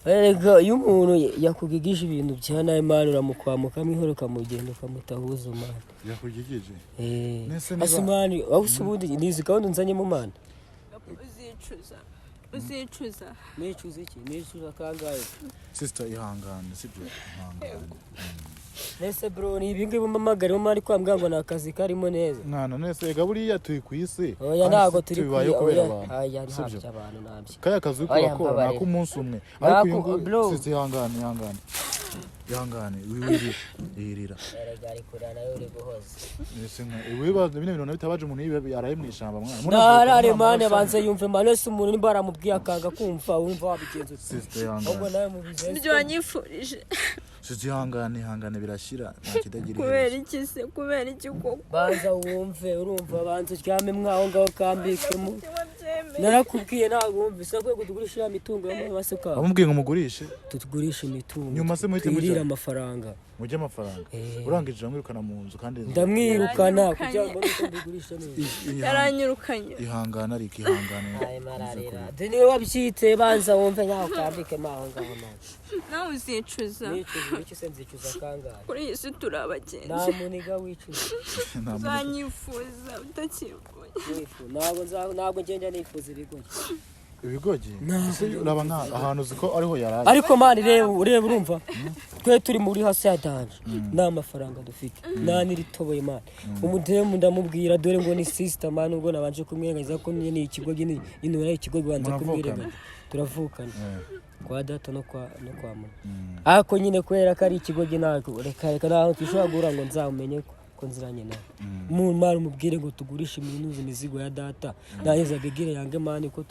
[SPEAKER 3] Erega iyo umuntu yakugigisha ibintu bya nabi man, uramukwama ukamwihora, ukamugenda ukamutahuza man.
[SPEAKER 1] Yakugigije?
[SPEAKER 3] Eh.
[SPEAKER 1] Nese niba-
[SPEAKER 3] Ase man, aho se ubundi nizi gahunda unzanyemo man?
[SPEAKER 2] Uzicuza, uzicuza.
[SPEAKER 3] Nicuza iki? Nicuza kangahe?
[SPEAKER 1] Sister, ihangane, sibyo? Ihangane.
[SPEAKER 3] Nese bro, ni ibi ngibi umpamagariyemo man, kwambwira ngo ni akazi karimo neza?
[SPEAKER 1] Mwana, nese ega buriya turi ku isi,
[SPEAKER 3] Oya,
[SPEAKER 1] kandi
[SPEAKER 3] ntabwo
[SPEAKER 1] si
[SPEAKER 3] turi
[SPEAKER 1] tubibayeho
[SPEAKER 3] kuri
[SPEAKER 1] kubera
[SPEAKER 3] oya
[SPEAKER 1] abantu,
[SPEAKER 3] aya
[SPEAKER 1] sibyo?
[SPEAKER 3] ntabyo abantu ntabyo.
[SPEAKER 1] Kaya kazi uri
[SPEAKER 3] Oya,
[SPEAKER 1] kurakora ni
[SPEAKER 3] mbabarira.
[SPEAKER 1] ak'umunsi umwe, ariko uyu
[SPEAKER 3] Nako-
[SPEAKER 1] nguyu
[SPEAKER 3] bro.
[SPEAKER 1] Sister, ihangane, ihangane, ihangane, wirira, wirira.
[SPEAKER 3] Erega ari kurira nawe uri guhoza.
[SPEAKER 1] Nese nka wibaza bino bintu bitabaje umuntu yibe yaraye mu ishyamba, mwana.
[SPEAKER 3] Ntarare man, abanze yumve man. Ese umuntu nimba aramubwiye akanga kumva, wumva wabigenza ute?
[SPEAKER 1] Sister,
[SPEAKER 3] Ahubwo
[SPEAKER 1] ihangane.
[SPEAKER 3] nawe mubigenza.
[SPEAKER 2] Ibyo wanyifurije.
[SPEAKER 1] Sister, ihangane, ihangane, birashira, nta kidagira
[SPEAKER 2] Kubera
[SPEAKER 1] iherezo.
[SPEAKER 2] iki se? Kubera iki koko?
[SPEAKER 3] Banza wumve, urumva? Banza uryame mwaho ngaho kambikemo.
[SPEAKER 2] Wabyemeye?
[SPEAKER 3] Narakubwiye ntabwo wumve. Se rwego tugurishe ya mitungo y'amasuka?
[SPEAKER 1] Wamubwiye ngo mugurishe?
[SPEAKER 3] Tugurishe imitungo.
[SPEAKER 1] Nyuma se muhite
[SPEAKER 3] twirire
[SPEAKER 1] mujya?
[SPEAKER 3] amafaranga.
[SPEAKER 1] Mujye amafaranga.
[SPEAKER 3] Eh.
[SPEAKER 1] Urangije uramwirukana mu nzu kandi
[SPEAKER 3] Ndamwirukana
[SPEAKER 2] Yaranyirukanye.
[SPEAKER 3] kugira ngo mbone uko mbigurisha neza.
[SPEAKER 2] Yaranyirukanye.
[SPEAKER 1] Ihangane, ariko ihangane.
[SPEAKER 3] Mararira de niwe wabyite. Banza wumve nkaho kambikemo aho ngaho man.
[SPEAKER 2] Nawe uzicuza.
[SPEAKER 3] Nicuza iki se? Nzicuza kangahe?
[SPEAKER 2] Kuri iyi si turi abagenzi.
[SPEAKER 3] Nta muniga wicuza.
[SPEAKER 1] Nta muntu-
[SPEAKER 2] Uzanyifuza utakibonye.
[SPEAKER 3] Ntabwo ngenda nifuza ibigoyi.
[SPEAKER 1] Ibigogi?
[SPEAKER 3] Ntabwo.
[SPEAKER 1] Ese uraba nka ahantu uzi ko ariho yaraye?
[SPEAKER 3] Ariko man, reba, ureba, urumva twe turi muri hasi ya danger, nta mafaranga dufite, nta n'iritoboye man. Umudemu ndamubwira, dore ngo ni sister man, ubwo nabanje kumwirengagiza ko nyine ni ikigo nyine, nyine uriya ikigo banza
[SPEAKER 1] Muravukana?
[SPEAKER 3] kumwirengagiza. Turavukana kwa data no kwa mama, ariko nyine kubera ko ari ikigo ntabwo, reka reka, ntaho dushobora guhura ngo nzamumenye ko Ko nziranye nawe mu mari, umubwire ngo tugurishe iminuzi, imizigo ya data, nangiza bigire yange man ko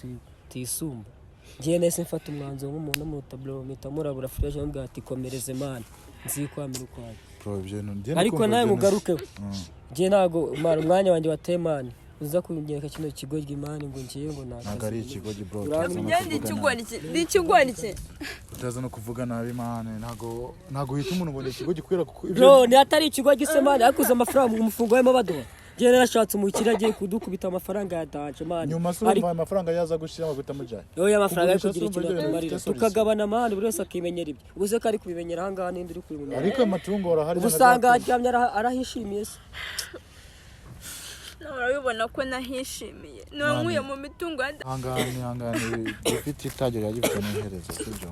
[SPEAKER 3] tuyisumba. Ngiye nahise mfata umwanzuro nk'umuntu muta, bro, mpita murabura fresh, amubwira ati: "Komereze man, nzikwamira ukwanjye."
[SPEAKER 1] Bro, ibyo bintu njye
[SPEAKER 3] Ariko
[SPEAKER 1] ndikumva
[SPEAKER 3] nawe
[SPEAKER 1] ibyo
[SPEAKER 3] mugarukeho, njye ntago mara umwanya wanjye wateye man, uza kunyereka kino kigo man ngo ngiye ngo nta
[SPEAKER 1] Ntabwo ari ikigo, bro.
[SPEAKER 3] Urabona?
[SPEAKER 1] Utaza no
[SPEAKER 2] Njye ndi
[SPEAKER 1] kuvuga nabi.
[SPEAKER 2] ikigoryi, ndi ikigoryi.
[SPEAKER 1] Utaza no kuvuga nabi man, ntago uhita umuntu ngo ni ikigo gikwira kuko ibyo
[SPEAKER 3] Bro, ni atari ikigo gise man, ariko uzi amafaranga umufungo barimo baduha? Njye narashatse umukire agiye kudukubita amafaranga ya danger man.
[SPEAKER 1] Nyuma se urumva ayo mafaranga yaza gushira bagahita mujyayo?
[SPEAKER 3] Oya, amafaranga yo
[SPEAKER 1] Kugurisha
[SPEAKER 3] kugira
[SPEAKER 1] se
[SPEAKER 3] ikintu
[SPEAKER 1] urumva ibyo bintu
[SPEAKER 3] atumarira
[SPEAKER 1] bifite solution?
[SPEAKER 3] Tukagabana man, buri wese akimenyera ibye. Ubu se ko ari kubimenyera ahangaha, ninde uri kubimenya?
[SPEAKER 1] Ariko amatungo arahari.
[SPEAKER 3] Ubu usanga aryamye arahishimiye se.
[SPEAKER 2] Nawe urabibona ko nahishimiye, nkuye mu mitungo ya
[SPEAKER 1] Ihangane, ihangane, gifite itajya gifite n'iherezo, sibyo?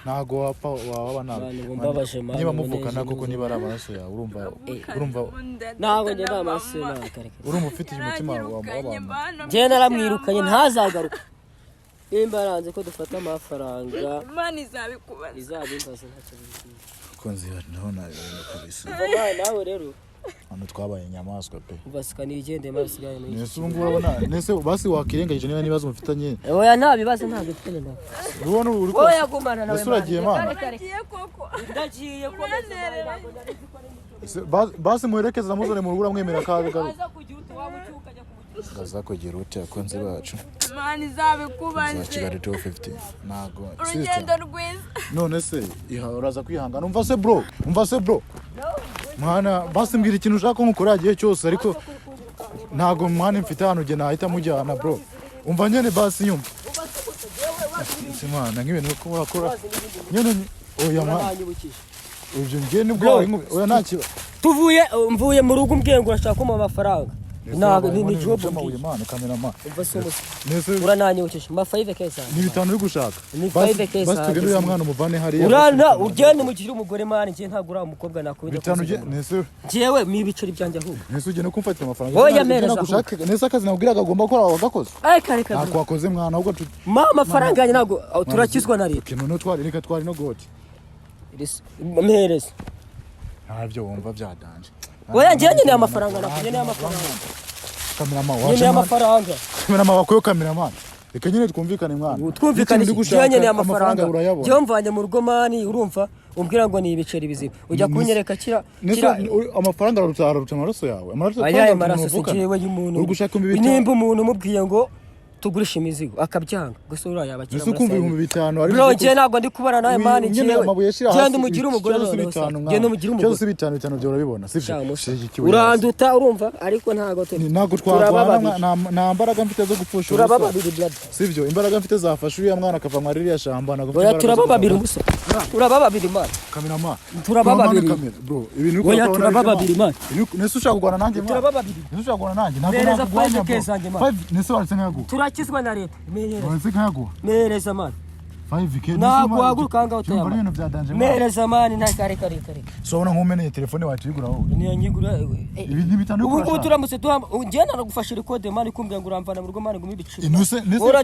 [SPEAKER 1] Ntago wapfa waba nabi.
[SPEAKER 3] Mani, ngo mbabaje, mani,
[SPEAKER 1] Niba
[SPEAKER 3] ngo
[SPEAKER 1] muvukana
[SPEAKER 3] neza,
[SPEAKER 1] koko,
[SPEAKER 3] neza.
[SPEAKER 1] niba ari amaraso yawe, urumva
[SPEAKER 3] Ntabwo njye nta maraso ye, ntabwo kare kare.
[SPEAKER 1] Urumva ufite umutima w'abantu.
[SPEAKER 3] Njye naramwirukanye, ntazagaruka. Nimba yaranze ko dufata amafaranga,
[SPEAKER 2] Imana izabikubaza.
[SPEAKER 3] Izabimbaza, ntacyo bimbwiye.
[SPEAKER 1] Kunzi ndabona ibintu kabisa.
[SPEAKER 3] Umva nawe, nawe rero.
[SPEAKER 1] Hano twabaye inyamaswa pe.
[SPEAKER 3] Ubasika nigendeye maze usigaye muri
[SPEAKER 1] Nese ubu ngubu urabona, nese basi wakirengagije niba n'ibibazo mufitanye?
[SPEAKER 3] Oya, nta bibazo, ntabwo mfitanye nawe.
[SPEAKER 1] Ubona uri
[SPEAKER 3] Oya, gumana nawe.
[SPEAKER 1] Ese uragiye,
[SPEAKER 3] Mani.
[SPEAKER 1] mana?
[SPEAKER 2] Uragiye koko?
[SPEAKER 3] Ndagiye ko.
[SPEAKER 1] Ese basi muherekeze, amuzane mu rugo, uramwemera kabe garuka?
[SPEAKER 3] Aza kugira ute? Waba ucyuka ukajya kumugira.
[SPEAKER 1] Ngaza kugira ute, abakunzi bacu
[SPEAKER 2] Imana
[SPEAKER 1] za
[SPEAKER 2] izabikubaze.
[SPEAKER 1] Kigali 250, ntago
[SPEAKER 2] Urugendo rwiza.
[SPEAKER 1] None se uraza kwihangana? Umva se bro, umva se bro, mwana, basi mbwira ikintu ushaka ko nkukorera igihe cyose, ariko ntago mwana mfite ahantu ugena nahita mujyana. Bro, umva nyene, basi yumva si mwana nk'ibintu uko urakora nyene oya mwana.
[SPEAKER 3] Urabanyibukije.
[SPEAKER 1] Ibyo ngiye nibwo
[SPEAKER 3] Bro.
[SPEAKER 1] oya, nta kiba.
[SPEAKER 3] Tuvuye, mvuye mu rugo umbwiye ngo urashaka kumpa amafaranga, ntabwo ni job
[SPEAKER 1] amabuye
[SPEAKER 3] mbwiye.
[SPEAKER 1] Mwana, kamerama.
[SPEAKER 3] Umva se umusa.
[SPEAKER 1] Nese
[SPEAKER 3] Urananyibukije ma 5K zanjye.
[SPEAKER 1] Ni 5 uri gushaka?
[SPEAKER 3] Ni
[SPEAKER 1] Basi-
[SPEAKER 3] 5K
[SPEAKER 1] Basi tugende, uriya mwana umuvane hariya.
[SPEAKER 3] Urana
[SPEAKER 1] Basi
[SPEAKER 3] ugende umugire umugore man, njye ntabwo uriya mukobwa nakubita.
[SPEAKER 1] 5 nese.
[SPEAKER 3] Njyewe mi ibiceri byanjye ahubwo.
[SPEAKER 1] Nese ugende kumfatira amafaranga?
[SPEAKER 3] Oya,
[SPEAKER 1] Ibyo
[SPEAKER 3] mpereza.
[SPEAKER 1] nagushaka, nese akazi nabwiraga agomba gukora wagakoze?
[SPEAKER 3] Ay, kare kare.
[SPEAKER 1] Ntabwo wakoze mwana, ahubwo
[SPEAKER 3] Ma amafaranga yanjye ntabwo aho turakizwa na leta.
[SPEAKER 1] Okay, noneho twari, reka twari no goti.
[SPEAKER 3] Mpereza.
[SPEAKER 1] Ntabyo wumva byadanje.
[SPEAKER 3] Oya, njyewe nkeneye amafaranga, ntabwo nkeneye amafaranga.
[SPEAKER 1] Kamerama
[SPEAKER 3] Nkeneye
[SPEAKER 1] waje mwana.
[SPEAKER 3] amafaranga.
[SPEAKER 1] Kamerama wakuyeho, kamerama, reka nyine twumvikane mwana.
[SPEAKER 3] Twumvikane.
[SPEAKER 1] Ikintu ndi
[SPEAKER 3] iki? Njyewe
[SPEAKER 1] gushaka,
[SPEAKER 3] nkeneye amafaranga.
[SPEAKER 1] urayabona.
[SPEAKER 3] Njyewe mvanye mu rugo man, urumva umbwira ngo ni ibiceri bizima, ujya kunyereka kira
[SPEAKER 1] Nese
[SPEAKER 3] kira.
[SPEAKER 1] Amafaranga araruta amaraso yawe? Amaraso
[SPEAKER 3] Ayaye
[SPEAKER 1] amafaranga
[SPEAKER 3] maraso
[SPEAKER 1] umuntu
[SPEAKER 3] se
[SPEAKER 1] uvukana.
[SPEAKER 3] njyewe y'umuntu?
[SPEAKER 1] Uri gushaka 5000?
[SPEAKER 3] Nimba umuntu umubwiye ngo tugurishe imizigo akabyanga gusa, uriya yabakira.
[SPEAKER 1] Nese ukumva 5000 ari
[SPEAKER 3] Bro, njyewe ntabwo ndi kubana nawe man.
[SPEAKER 1] Nyine
[SPEAKER 3] Njyewe
[SPEAKER 1] amabuye ashyira hasi.
[SPEAKER 3] genda umugire umugore.
[SPEAKER 1] Ikibazo si
[SPEAKER 3] Noneho
[SPEAKER 1] 5
[SPEAKER 3] se
[SPEAKER 1] mwana.
[SPEAKER 3] genda umugire
[SPEAKER 1] Ikibazo
[SPEAKER 3] umugore.
[SPEAKER 1] si 5, 5 byo urabibona, sibyo?
[SPEAKER 3] Sha, musa.
[SPEAKER 1] Shira ikibuye hasi.
[SPEAKER 3] Uranduta, urumva, ariko ntabwo turi
[SPEAKER 1] Ntabwo
[SPEAKER 3] turaba
[SPEAKER 1] twarwana.
[SPEAKER 3] babiri.
[SPEAKER 1] Nta mbaraga mfite zo gupfusha
[SPEAKER 3] Turaba
[SPEAKER 1] ubusa.
[SPEAKER 3] babiri, brother.
[SPEAKER 1] Sibyo, imbaraga mfite zafashe uriya mwana akava muri ririya shamba, ntabwo mfite
[SPEAKER 3] Oya,
[SPEAKER 1] imbaraga
[SPEAKER 3] turaba
[SPEAKER 1] zo
[SPEAKER 3] babiri
[SPEAKER 1] kuzafata.
[SPEAKER 3] umusa, turaba babiri man.
[SPEAKER 1] Kamerama.
[SPEAKER 3] Turaba babiri.
[SPEAKER 1] Kamera bro, ibintu uri
[SPEAKER 3] Oya,
[SPEAKER 1] gukora
[SPEAKER 3] turaba
[SPEAKER 1] urabona
[SPEAKER 3] babiri, man.
[SPEAKER 1] Nese ushaka kurwana nanjye mwana?
[SPEAKER 3] Turaba babiri.
[SPEAKER 1] Nese ushaka kurwana nanjye? Ntabwo
[SPEAKER 3] Mpereza
[SPEAKER 1] nakurwanya,
[SPEAKER 3] 5K
[SPEAKER 1] bro.
[SPEAKER 3] zanjye, man.
[SPEAKER 1] 5 nese waretse nkayaguha?
[SPEAKER 3] Turakizwa na leta, mpereza.
[SPEAKER 1] Waretse nkayaguha?
[SPEAKER 3] Mpereza man.
[SPEAKER 1] 5K.
[SPEAKER 3] Ntabwo wahaguruka aha ngaha
[SPEAKER 1] utayama
[SPEAKER 3] utayama.
[SPEAKER 1] ibintu bya danger mwana.
[SPEAKER 3] Mpereza man, nta kare kare kare.
[SPEAKER 1] So ubona nk'umeneye telefone wahita wowe?
[SPEAKER 3] Niyo nyigura.
[SPEAKER 1] Ibi ni 5
[SPEAKER 3] Ubu ngubu
[SPEAKER 1] urashaka.
[SPEAKER 3] turamutse duhamba, njyewe naragufashe record man, kumbwira ngo uramvana mu rugo man, ngo ibiciro.
[SPEAKER 1] Nese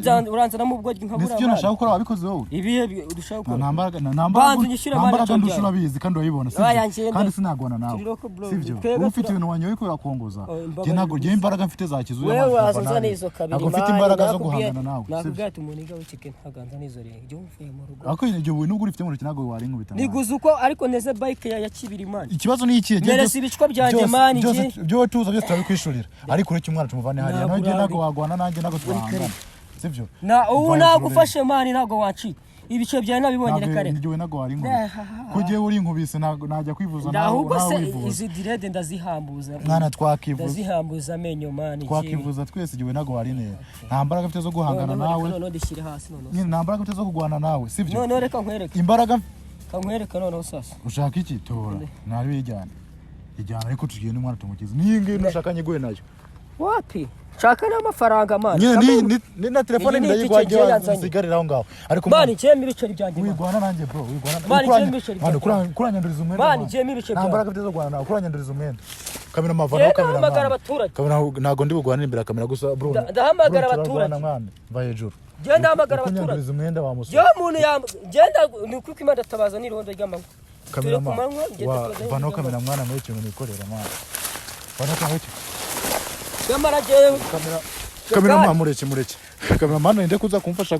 [SPEAKER 3] Uranzanamo ubwo nkabura.
[SPEAKER 1] Nese icyo nashaka gukora wabikoze wowe?
[SPEAKER 3] Ibihe dushaka
[SPEAKER 1] Nta
[SPEAKER 3] gukora?
[SPEAKER 1] nta mbaraga nta mbaraga
[SPEAKER 3] Banza unyishyure
[SPEAKER 1] nta
[SPEAKER 3] mani
[SPEAKER 1] mbaraga
[SPEAKER 3] icyo
[SPEAKER 1] ndusha
[SPEAKER 3] byari.
[SPEAKER 1] urabizi kandi urabibona,
[SPEAKER 3] Oya,
[SPEAKER 1] sibyo?
[SPEAKER 3] ngenda.
[SPEAKER 1] Kandi sinagwana nawe.
[SPEAKER 3] Turi roko, bro.
[SPEAKER 1] Sibyo?
[SPEAKER 3] Twebwe
[SPEAKER 1] Uba ufite ibintu wanyoye kubera kongoza.
[SPEAKER 3] Oh, imbabazi
[SPEAKER 1] Njye ntabwo njye imbaraga mfite zakiza uriya
[SPEAKER 3] Wewe
[SPEAKER 1] mwana
[SPEAKER 3] waza
[SPEAKER 1] kuva
[SPEAKER 3] unzana
[SPEAKER 1] nabi.
[SPEAKER 3] izo kabiri.
[SPEAKER 1] Ntabwo mfite
[SPEAKER 3] Mani,
[SPEAKER 1] imbaraga zo
[SPEAKER 3] nakubwiye-
[SPEAKER 1] guhangana nawe,
[SPEAKER 3] Nakubwiye
[SPEAKER 1] sibyo?
[SPEAKER 3] ati umuniga w'ikike ntabwo nzana izo rero igihe mvuye mu rugo.
[SPEAKER 1] Ariko igihe ubu nubwo urifite mu ntoki ntabwo warinkubita mwana.
[SPEAKER 3] Niguze uko, ariko neze bike ya kibiri man.
[SPEAKER 1] Ikibazo ni ikihe?
[SPEAKER 3] Mpereza ibicwa byanjye, man,
[SPEAKER 1] Byose
[SPEAKER 3] njye.
[SPEAKER 1] byo tuza byose turabikwishurira, ariko ureke umwana tumuvane hariya.
[SPEAKER 3] Ntabwo
[SPEAKER 1] Nawe njye ntabwo
[SPEAKER 3] urari.
[SPEAKER 1] wagwana nanjye, ntabwo twahangana, sibyo?
[SPEAKER 3] Na ubu
[SPEAKER 1] Mva
[SPEAKER 3] nagufashe man, ntabwo wancika, ibice byawe nabibonye, reka reka.
[SPEAKER 1] Ntabwo ntabwo wari inkubise, ko ugiye uri inkubise ntabwo najya kwivuza nawe.
[SPEAKER 3] Ahubwo
[SPEAKER 1] Nawe
[SPEAKER 3] se
[SPEAKER 1] wivuza.
[SPEAKER 3] izi dread ndazihambuza.
[SPEAKER 1] Mwana, twakivuza.
[SPEAKER 3] Ndazihambuza amenyo man, njyewe.
[SPEAKER 1] Twakivuza twese igihe ntabwo wari neza, nta mbaraga mfite zo guhangana
[SPEAKER 3] Noneho
[SPEAKER 1] nawe.
[SPEAKER 3] reka noneho ndishyire hasi noneho.
[SPEAKER 1] Nyine nta mbaraga mfite zo kurwana nawe, sibyo?
[SPEAKER 3] Noneho reka nkwereke.
[SPEAKER 1] Imbaraga
[SPEAKER 3] Kankwereke noneho sasa.
[SPEAKER 1] Ushaka iki? Tora ntari ijyana, ijyana, ariko tugiye n'umwana tumukize n'iyi ngiyi nushaka nyiguhe nayo.
[SPEAKER 3] Wapi, nshaka n'amafaranga man.
[SPEAKER 1] Nyine ni na telefone
[SPEAKER 3] Iyi ni
[SPEAKER 1] ndayiguha.
[SPEAKER 3] itike njyewe yanzanye.
[SPEAKER 1] Nsigarira aho ngaho, ariko
[SPEAKER 3] Man,
[SPEAKER 1] mwana,
[SPEAKER 3] njyewe ibiceri byanjye man.
[SPEAKER 1] wigwana nanjye bro, wigwana.
[SPEAKER 3] Man, njyewe ibiceri
[SPEAKER 1] Mwana,
[SPEAKER 3] byanjye.
[SPEAKER 1] kuranyanduriza umwenda,
[SPEAKER 3] Man,
[SPEAKER 1] mwana.
[SPEAKER 3] njyewe ibiceri
[SPEAKER 1] Nta
[SPEAKER 3] byanjye.
[SPEAKER 1] mbaraga mfite zo kurwana nawe, kuranyanduriza umwenda. Kamera mavanaho.
[SPEAKER 3] Njyewe
[SPEAKER 1] Kamera
[SPEAKER 3] ndahamagara
[SPEAKER 1] mwana.
[SPEAKER 3] abaturage.
[SPEAKER 1] Kamera, ntabwo ndi bugwanire imbere ya kamera gusa bro.
[SPEAKER 3] Ndahamagara
[SPEAKER 1] Bro, turarwana,
[SPEAKER 3] abaturage.
[SPEAKER 1] mwana, va hejuru.
[SPEAKER 3] Njyewe ndahamagara abaturage.
[SPEAKER 1] Kunyanduriza umwenda wa musore.
[SPEAKER 3] Njyewe umuntu yamba, ngenda ni uko Imana ndatabaza n'irondo ry'amanywa. Turi ku manywa, ngende
[SPEAKER 1] Wa
[SPEAKER 3] tubaze
[SPEAKER 1] vanaho
[SPEAKER 3] aho
[SPEAKER 1] kamera mwana, muri ikintu nikorera mwana, vanaho kamera.
[SPEAKER 3] Nyamara jyewe
[SPEAKER 1] Kamera, kamera, mureke, mureke. Kamera mwana, ninde kuza kumfasha?